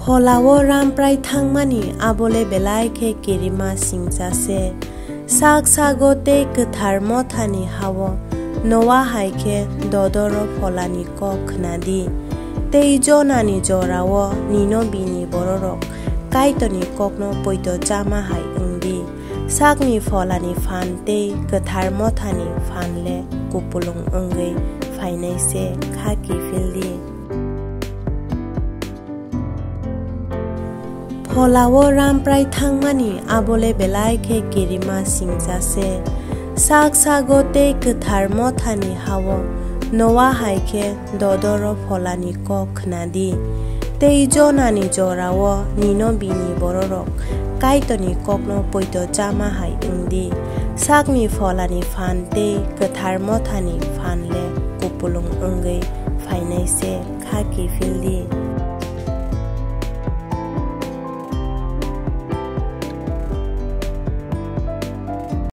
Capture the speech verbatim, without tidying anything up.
Phola-o ramprai thangmani abo le belai khe kirima singcha se. Sak sago tei Kwthar Mothani ha-o Noa hai khe dodoro Pholani kók khna di, tei Jonani jora-o Ninobini bororok Kaitorni kókno poito cháma hai wng di. Sakni Pholani phan tei Kwthar Mothani phan le kupulung wngwi phainai se, kha kiphil di. Phola-o ramprai thangmani abo le belai khe kirima singcha se. Sak sago tei Kwthar Mothani ha-o Noa hai khe dodoro Pholani kók khna di, tei Jonani jora-o Ninobini bororok Kaitorni kókno poito cháma hai wng di. Sakni Pholani phan tei Kwthar Mothani phan le kupulung wngwi phainai se, kha kiphil di.